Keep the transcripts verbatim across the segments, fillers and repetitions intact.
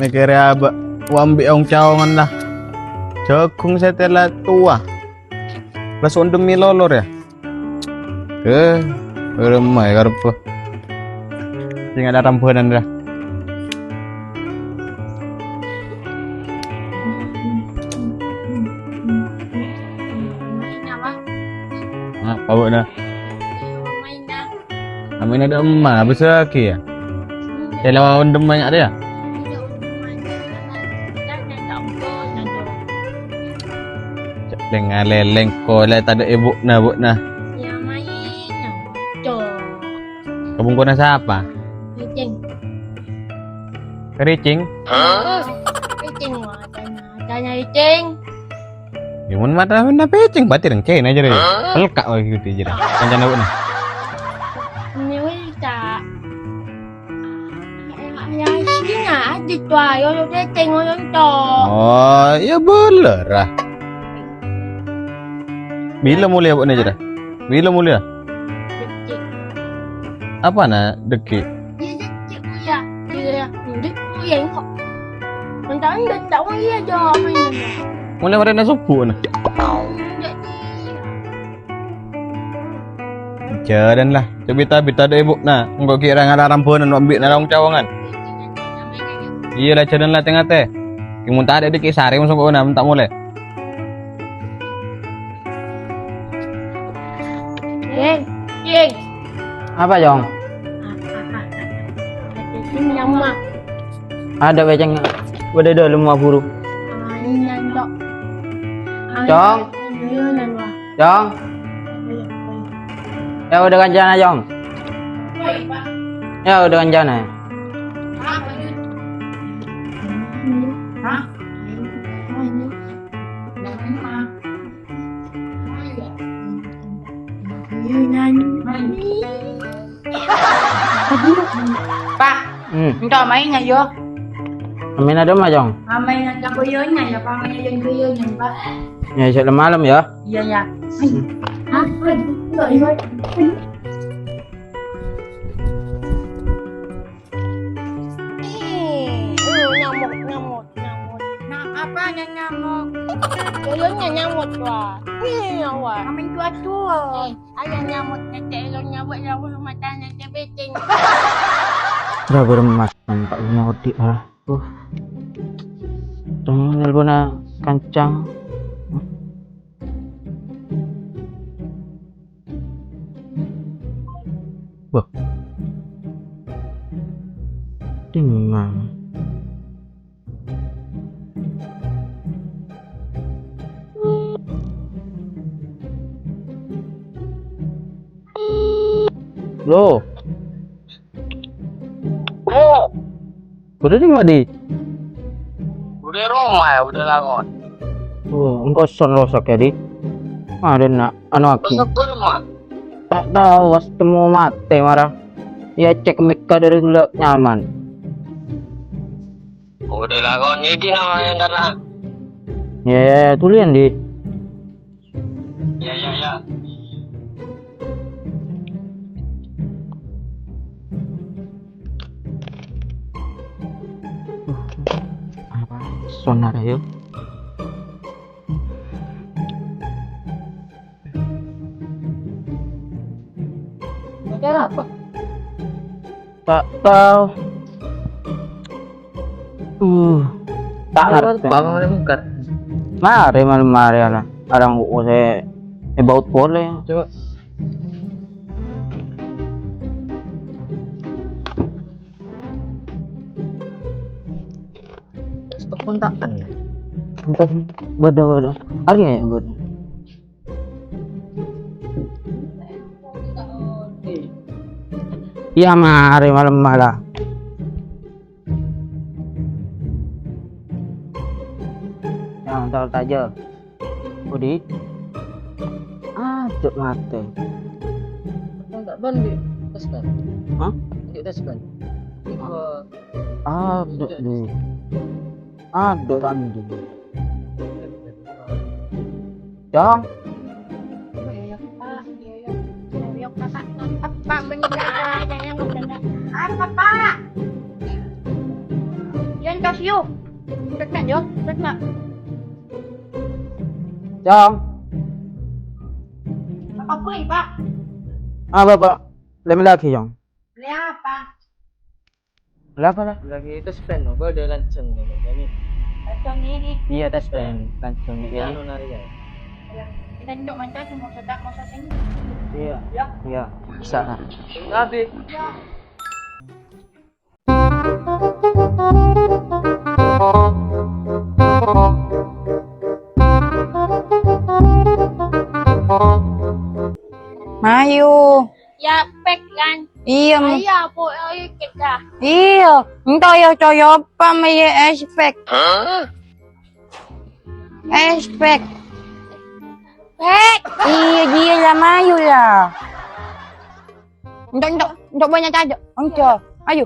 Kèrè abâ' wa embi' ong-caongan la. Jhâghung satèya la towa. La sondhem è lolor, yâ. Eh, remma yâ karebbhâ. Sè ngala' rambhânan, yâ. Apa, Bu, nah? Aminah dâ' emma, apa sè lagi yâ? Sè lawan dâ' emma yâ? Cè' lèng-ngalèlèng, kolè tadâ' èbuna, Bu, nah. Yâ, maèn, Cok. Ka bungkona sapa? Ricing. Ka Ricing? Ricing, wah, tanya, tanya Ricing. Yâ, mon mata mena pècèng, berarti rèng Cèna jârèya. Pelka' wae gitu jârèya. Kancana bâ'na. Ini wis, Cak. Ya, sini aja tuh, ayo, udah ceng, ayo, Cok. Oh, yâ boleh lah. Bilâ molèya bâ'na jârèya? Bilâ molèya? Cek, cek. Apana dâgghi'? Iyâ, cek, cek, iyâ. Iyâ, iyâ. Cek, iyâ, engko'. Mentang enggak tahu, iyâ, jawab ini. Molè marèna sobbhu, nah. Enggak, iyâ. Jhâlân la, cobita-bita dâ' èbuna, engko' ghi' ra ngala' rambhânan, wa embi' nalong caongan. Iyâ la, jhâlân la, tè-ngatè. Ghi' mon tadâ' dâgghi' sarè mon sengko' na, menta molè. Ceng, ceng. Apa, Cong? Ini yang mah. Ada, Ceng. Bâdâ dâlem, maburu. Ah, ini yang, Cok. Ah, Cong? Iya, yang mah. Cong? Iya, iya. Ya, udah kancana, Cong. Iya, Pak. Ya, udah kancana. Hah? Pak, hmm. Enggak mainnya, yo. Main ada mah, Jong. Ah, mainan kaboyonya, ya, Pak. Mainan kaboyonya, Pak. Ya, esok malam, ya. Iya, ya. Hmm. Hah? Aduh, iya. Ih, lu nyamuk, nyamuk, nyamuk. Nah, apa yang nyamuk? Lu nyamuk, wah. Ih, ya, wah. Main tua-tua. Eh, ayo nyamuk, ngecek lu nyamuk, nyamuk matanya cebeceng. Ora beremmas, nampak ngodi, ah. Uh. Tong nelpon kancang. Wah. Dengan. Loh. Ayo. Bâdâ neng, Pak, Di? Bâdâ è roma, ya, bâdâ lakon. Oh, engko' son rosak, ya, Di? Ada nak, anu, aki. Rosak bâdâ, Mak? Tak tahu, pas temu mate, marah. Ya, cek mika dari dulu nyaman. Bâdâ lakon, ini namanya, karena. Ya, ya, ya, tulian, Di. Ya, ya, ya. Apa? Sonar, ayo. Pakai apa? Tak tahu. Uh, tak ngerti. Bang, mari mungkar. Mari, mari, mari, ala. Arang kok saya ebaut boleh. Coba. Stop kontak. Bâdâ, bâdâ. Ari ya, bâdâ. Iya, mare malem mala. Yang tahu saja. Budi. Aduh, mate. Enggak, Bang, di tes, Bang. Hah? Di tes, Bang. Di gua. Aduh, di. Aduh, Bang, di. Cong. Apa, Pak? Apa, Pak? Yan, tos Yo, cekna yo, cekna. Cong. Apa kuwi, Pak? Ah, Bapak. Lem lagi, Cong. Beli apa? Beli apa, lah? Lagi tes pen, no? Gua ada lanceng, no? Ini. Lanceng ini? Iya, tes pen. Lanceng, iya. Anu, nari, ya? Kita duduk main caci, mau sedap, mau sasing. Iya. Ya? Iya. Bisa, nah. Habis. Ya. Mayu. Ya, pek, kan? Iya, m- Ayo, apa, ayo, kita. Iya, ento ya coyopa meye espek. Espek. Pek. Iya, dia lah, mayu lah. Ento, ento, ento banyak aja. Ento, ayo.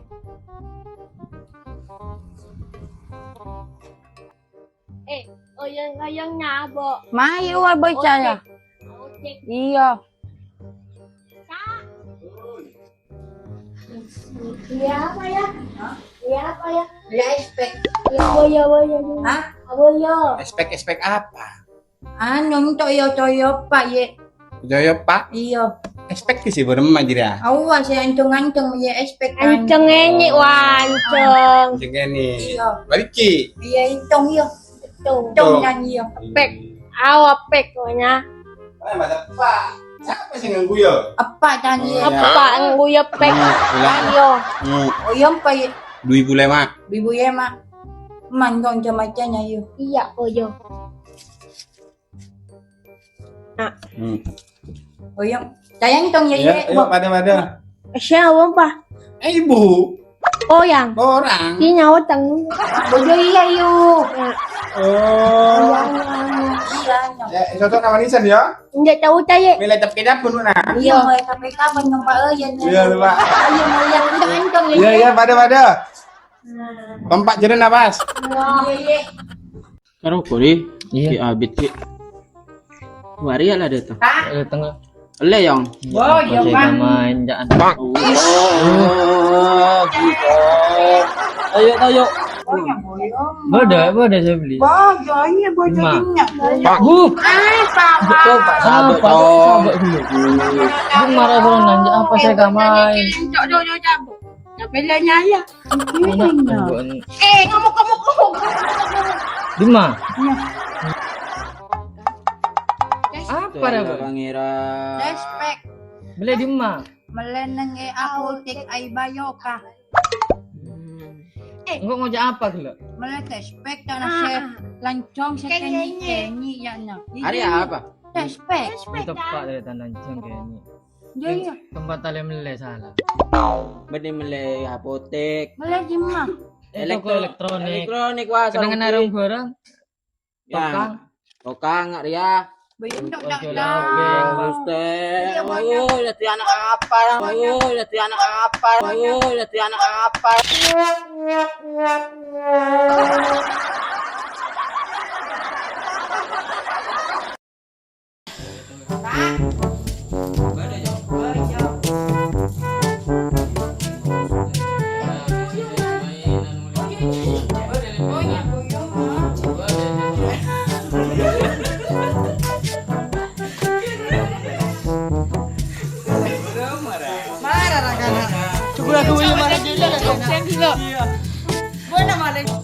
Eh, oyang-oyang nyabok. Mayu, abah saya. Ojek. Iya. Sa- Iya apa ya? Iya apa ya? Iya, espek. Iya, apa ya, apa ya? Hah? Apa ya? Espek, espek apa? Anu, ento ya coyopa, ye. Coyopa? Iya. Espek ki sih, barem aja ya. Awas ya, anceng-anceng ya, espek. Anceng ini, wah, anceng. Anceng ini. Iya. Balik ki. Iya, hitung, iya. Hitung. Hitung, dan iya. Pek. Awa pek, pokoknya. Eh, mata pak. Siapa sih nganggu ya? Apa, dan iya. Oh, iya. Apa, nganggu ya, pek. Hmm, iya. Ayo. Hmm. Oh, iya, apa, ya? Dua ribu lima. Dua ribu lima. Mantong macam-macamnya, iya. Iya, oh, iya. Nah. Hmm. Oyang, sayang tong ya, iya, ya, ayo, Bu. Pada-pada. Siapa, Pak? Eh, Ibu. Oh, yang. Orang. Ini nyawa tang. Bojo iya, yuk. Nah. Oh. Iya, iya, iya. Iya, iya. Ya, cocok nama nisan ya? Enggak tahu saya. Milih tapi kita pun, nah. Iya, mulai tapi kapan numpak, eh, ya, iya, lupa. Ayo, mulai yang kencang-kencang, ya. Iya, iya, pada-pada. Nah. Kompak jeren napas. Iya, iya. Karo kori, iya. Ki abit ki. Wari ya lah datang. Hah? Datang. Ele, Yong. Wah, iya, saya Bang. Main, jangan. Bang. Oh, gitu. Ayo, ayo. Bodoh, bodoh saya beli. Wah, iya, iya, bodoh. Bang. Buk. Ah, Pak. Betul, Pak. Sabar, Pak. Sabar dulu. Bung marah, Bung, nanya apa saya gak main. Cok, cok, cok, cabut. Nah, bedanya ya. Enak, Bung. Eh, ngamuk, ngamuk, ngamuk. Dima. Iya. Apa, Bung? Pangeran. Respect. Beli dima. Mele neng e apotek Aibayoka. Eh. Engko' ngoca' apa, gelo'? Mele cashback, ta' nasè lancong sè kenyi'-kenyi', ya, nah. Hari apa? Cashback. Cashback, tepa' dari tan lancong kenyi'. Iya, iya. Tempat tali mele salah. Mending mele apotek. Mele di mana? Toko elektro-, elektronik. Elektronik, wah, kenangan sarupi. Arung barang. Ya. Tokang. Tokang, nggak, Ria? Bayang dong, ojo dong, lagi, dong. Buster. Iya, banyak. Ayo, jadi anak apa? Banyak. Ayo, jadi anak apa? Banyak. Ayo, jadi anak apa? Marah ra kana'. Cukup aku punya marah gila ra kana'. Iya. Gua nama lagi.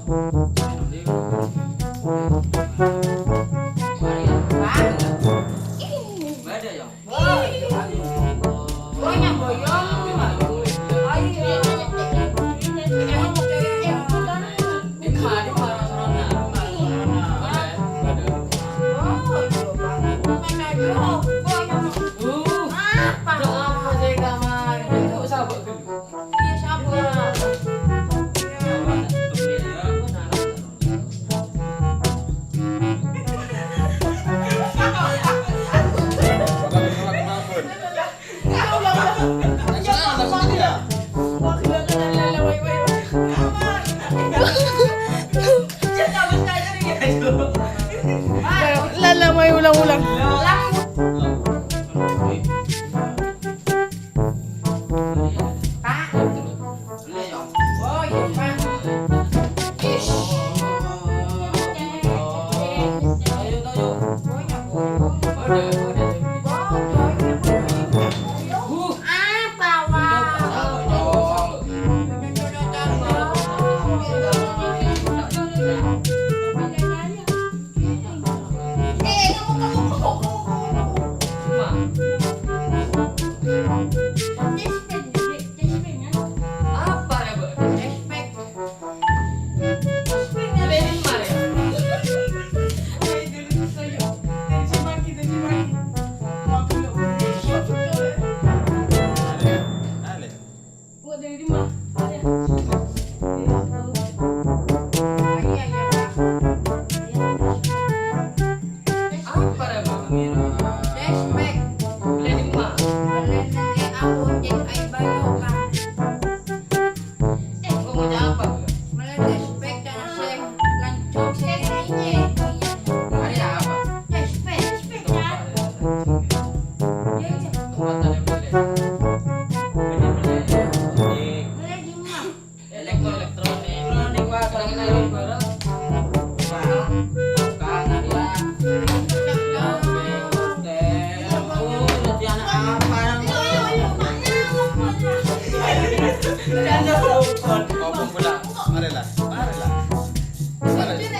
Lala, mai ulang-ulang. Pak. Oh, iya, Pak. Ish. Apa, Wak? Apa ya, Bu? Respect. Respect. Dari mana ya? Respect. Kok dari rumah? Ada. Iya, iya, Pak. Iya. Apa ya, Pak? Respect. Beli di mana? Beli di aku, cek air bayu, Pak. Eh, kok mau apa, Bu? Beli respect dan sing lanjut sing ini. Ada apa? Respect, respect, ya. Iya, iya. Tempat ada beli. Beli, beli, beli. Beli di mana? Elektronik. Elektronik, Pak. Sekarang kita lagi bareng. Pak. Bukan, Pak. Hotel. Oh, jadi anak apa, anak? Bercanda, Bro. Ngomong pula. Marilah, marilah. Marilah.